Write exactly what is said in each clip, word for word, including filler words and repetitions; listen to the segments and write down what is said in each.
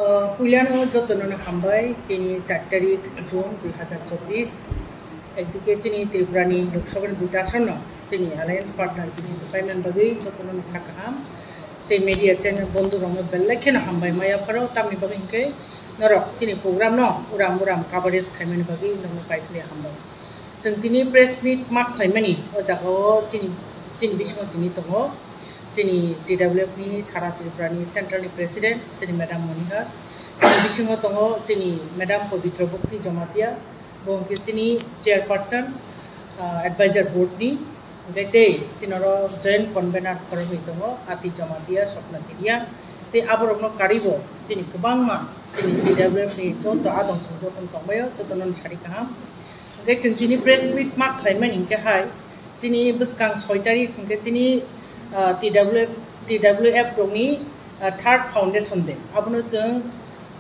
Puilano jotono no hambai, tini char tarik June dui hazar chobbish. Ekdike chini Tripura ni Lok Sabha ni duita asonno chini alliance partner B J P paimani bagwi jotono no kha kaham. Tei media channel bondhu rokno belai kheno hambai maya pharo, tamni bagwi hinkhe norok chini program no uram uram coverage khaimani bagwi norokno paiphile hambai. Chwng tini press meet ma khlaimani o jagao chini, chini bisingo tini tongo. Chini T W F ni Sara Tripura ni Central ni President, chini Madam Monihar. Chini bisingo tongo chini Madam Pabitra Bhakti Jamatia, bo hwnkhe chini Chairperson, ah, Advisor Board ni, hwnkhe tei chini oro Joint Convener khoroknwi tongo, Ati Jamatia, Swapna Teria. Tei aborokno karwibo chini kwbangma chini T W F ni joto adong song joto tongbaio, jotono sari kaham. Hwnkhe chwng chini press meet ma khlaimani hwnkhe hai, chini bwskang soi tarik hwnkhe chini, ah, T W F, T W F rokni, ah, third foundation day. Abono chwng,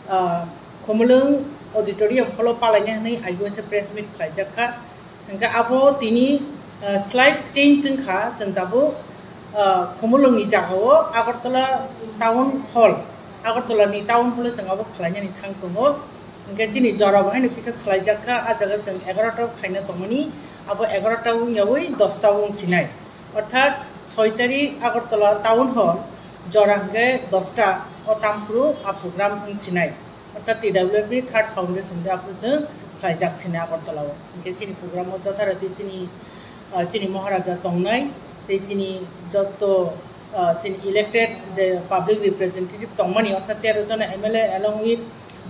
ah, Khumulwng auditorium hall o palaina hwnwi aigwisa press meet khlaijak kha. Hwnkhe abo tini, ah, slight change wngkha, chwng tabuk, ah, Khumulwngni jagao Agartala town hall, Agartala ni town hall o chwng abo khlainani thang tongo. Hwnkhe chini jora bo haino kisa swlaijak kha, ah jaga chwng egarota khaina tongmani, abo egarota wngyawi dosta wng sinai. Orthat soi tarik Agartala town hall jora hwnkhe dosta o tamphuru a program wng sinai. Orthat T W F ni third foundation day aphuru chwng khlaijak sinai Agartala o. Hwnkhe chini program o jotharathi chini, ah, chini Maharaja tongnai, tei chini jotto ah, chini elected je public representative tongmani, orthat tero jona M L A along with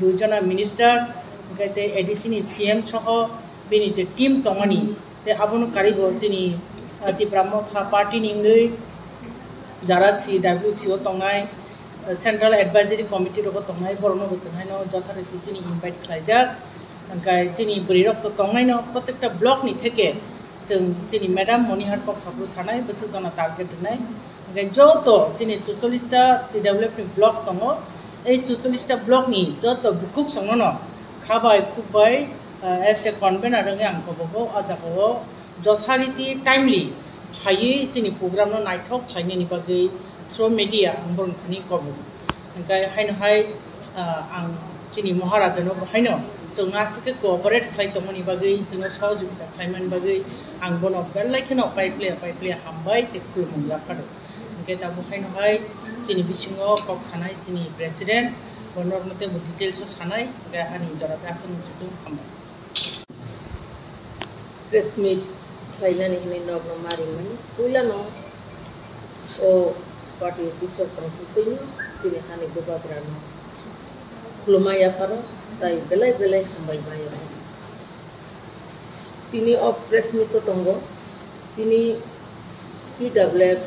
dui jona minister, hwnkhe tei A D C ni C M soho bini je team tongmani, tei abono karwi bo chini, ah, Tipra Motha party ni wngwi jara C W C o tongnai, ah, Central Advisory Committee rogo tongnai, borokno bo chwng haino jotharathi chini invite khlaijak. Hwnkhe chini bwrwi rok to tongnaino, protekta block ni theke chwng chini Madam Monihar kok saphuru sanai, bwswk jona target rwnai. Hwnkhe joto chini chuchollis ta T W F ni block tongo. Ei chuchollis ta block ni joto bukhuk songno no kha bai khuk bai, ah, as a convener wngwi ang kobogo o jagao jotharithi timely phaiwi chini program no naithok khlainani bagwi through media ang borokni thani kobogo. Hwnkhe haino hai, ah, ang chini Maharaja no bo haino chwngno aswk khe cooperate khlai tongmani bagwi, chwngno sohojogita khlaimani bagwi ang bono belai kheno paiple paiple hambai tei khulumung yapharo. Hwnkhe tabuk haino hai chini bisingo kok sanai chini president, bo norokno teibo details o sanai, hwnkhe ani jora khe aswk nung situng hambai. Press meet khlainani hwnwi nokno ma ringmani puilano o party office o tongtwino chini hani bubagrano khulumma yapharo tai belai belai hambai ma yapharo. Tini o press meet o tongo chini T W F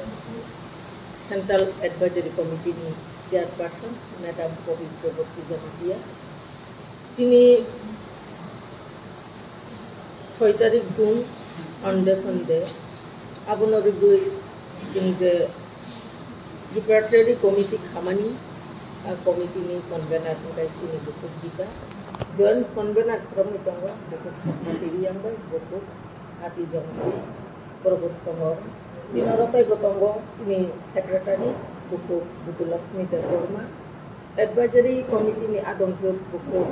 Central Advisory Committee ni Chairperson Madam Pabitra Bhakti Jamatia, chini soi tarik June Foundation Day, abono rwgwi chini je preparatory committee khamani, a committee ni convener wngkha chini bukhuk Gita, joint convener khoroknwi tongo, bukhuk Sokmati Riyang bai bukhuk Ati Jongti, borok bo tongo. Chini oro teibo tongo chini secretary bukhuk Butu Lakshmi Debbarma, advisory committee ni adongjwk bukhuk,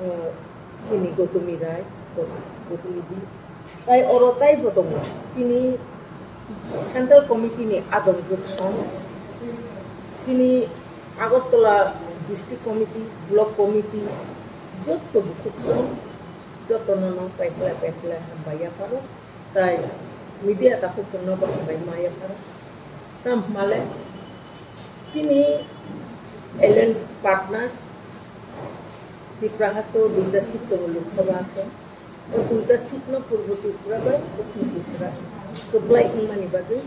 eh, chini Gotumi Rai, Got-, Gotumi di. Tai oro taibo tongo chini central committee ni adongjwk song, chini Agartala district committee, block committee, jotto bukhuk song, jotto no no paipla paipla hambai yapharo. Tai media takhuk chwngno bo hambai ma yapharo. Tamo hwnmale chini alliance partner Tripura haste o duita seat tongo Lok Sabha ason. O duita seat no Purbo Tripura bai Poschim Tripura kwplai wngmani bagwi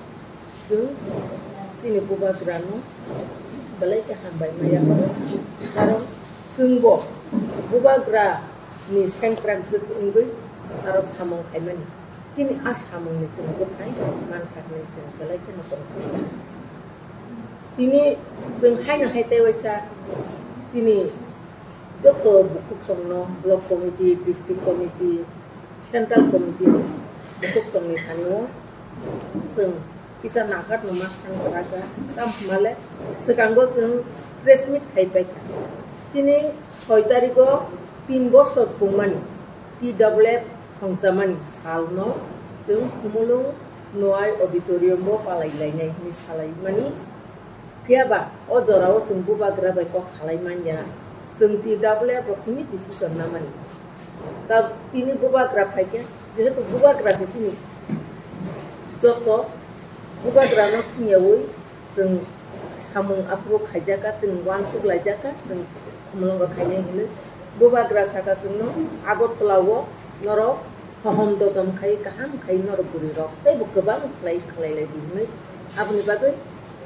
chwng chini bubagrano belai khe hambai ma yapharo. Karon chwngbo bubagra ni sengkrak jwk wngwi aro samung khaimani. Chini a samungni chwng bwthai mankha hwnwi chwng belai kheno tongkha. Tini chwng haino hai tei waisa chini joto bukhuk songno block committee, district committee, central committee bukhuk songni thani o chwng kisa nangkhatno ma san kwrwkha. Tamo hwnmale swkango chwng press meet khai paikha. Chini soi tarigo tin bosor pungmani T W F songchamani salno chwng Khumulwng Noai Auditorium-o palai lainai hwnwi salaimani. Phiya ba o jorao chwng bubagra bai kok salai manya, chwng T W F rok simi decision namani. Ta tini bubagra phaikhe, jehetu bubagra se sini joto bubagrano singyaui chwng samung aphuru khaijakha, chwng uansuk laijakha, chwng Khumulwngo khainai hinwi. Bubagra saka chwngno Agartala-o norok hohom dodom khai, kaham khai norok bwrwi rok teibo kwbang khlai khlai lai di hinwi. Aboni bagwi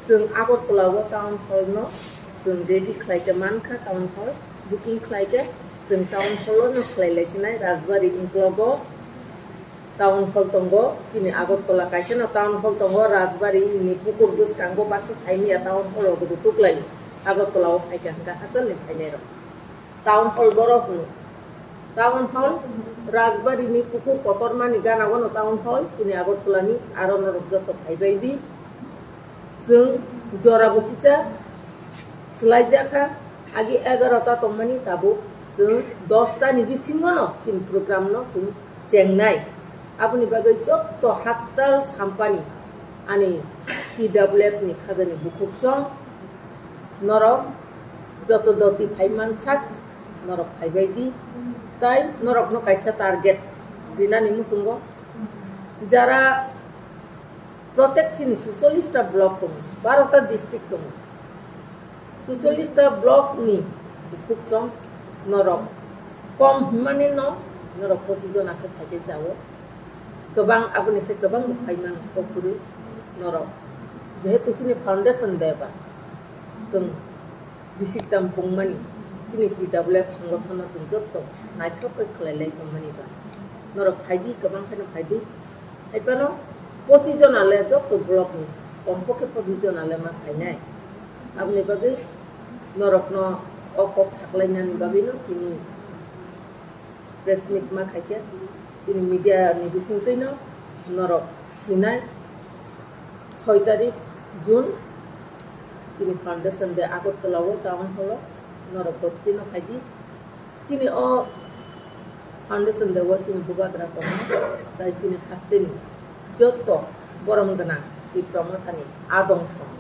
chwng Agartala-o town hall no chwng ready khlai khe mankha, town hall booking khlai khe chwng town hall-o no khlai lai sinai Rajbari Ingklogo. Town hall tongo, chini Agartala kaisa no town hall tongo, Rajbari ni pukur bwskango baksa saimanya town hall rok bo tuklai Agartala o phaikha hwnkha hachal ni phainai rok. Town hall boro hwno. Town hall Rajbari ni pukur kotorma ni gana o no town hall chini Agartala ni aro norok joto phaibai di. Chwng jora bo kisa swlaijakha, agi egarota tongmani tabuk chwng dosta ni bisingo no chini program no chwng chengnai. Aboni bagwi joto hakchal sampani ani T W F ni khajani bukhuk song norok joto doti phai mansak norok phaibai di, tai norok no kaisa target rinani muchungo jara Protect chini suchollis ta block tongo, baro ta district tongo. Suchollis ta block ni bukhuk song norok kom hwnmani no norok pochis jona khe phaikhe chao. Kwbang aboni se kwbang bo phai mano kok kwrwi norok. Jehetu chini foundation day ba chwng bisik tam pungmani, chini T W F songothono chwng joto naithok khe khlai lai tongmani ba. Norok phaidi, kwbang kheno phaidi. Hai phano pochis jona le joto block ni, kom pokhe pochis jona le ma phainai. Aboni bagwi norokno o kok saklainani bagwino tini press meet ma khaikhe, chini media ni bisingtwino norok sinai soi tarik June chini foundation day Agartala o town hall o norok dotino phaidi. Chini o foundation day o chini bubagra tongo, tai chini hasteni joto borom gwnang Tipra Mothani adong song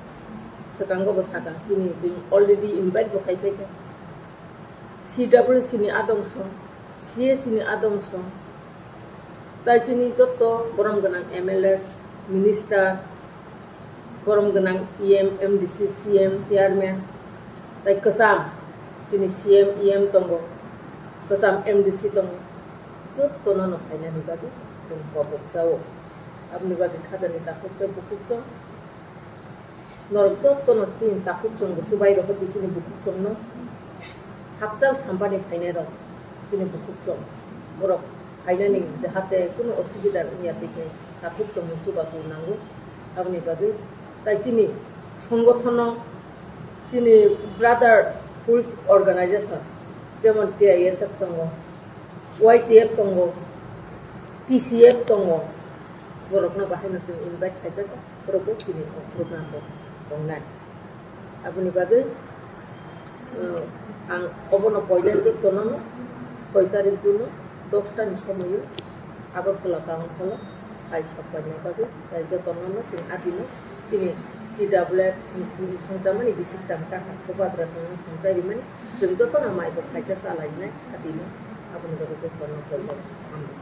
swkango bo sakha, chini chwng already invite bo khai paikha. C W C ni adong song, C A C ni adong song, tai chini joto borom gwnang M L A, minister, borom gwnang E M, M D C, C M, chairman, tai kwcham chini C M, E M tongo, kwcham M D C tongo, jotono no phainani bagwi chwng kobok chao. Aboni bagwi khajani takhuk tei bukhuk chwng Norok jotono chini takhuk chwng bo chubai rokha di chini bukhuk chwngno. Hakchal sampani phainai rok chini bukhuk chwng. Borok phainani jahate kunu osubida wngya tei khe takhuk chwngno chubachu nango. Aboni bagwi tai chini songothono chini brotherhood organization jemon T I S F tongo, Y T F tongo, T C F tongo, borokno bahaino chwng invite khaijak. Borok bo chini o program bo tongnai. Aboni bagwi, uh, ang obono koinai jotono soi tarik June o dosta ni somoio Agartala town hall o hai sok painai bagwi, tai jotono chwng adino chini T W F songchamani bisik tam kaka bubagra chwngno songchai rimani chwng jotono mai bo khaisa chalainai adino aboni bagwi jotono jotono hambai.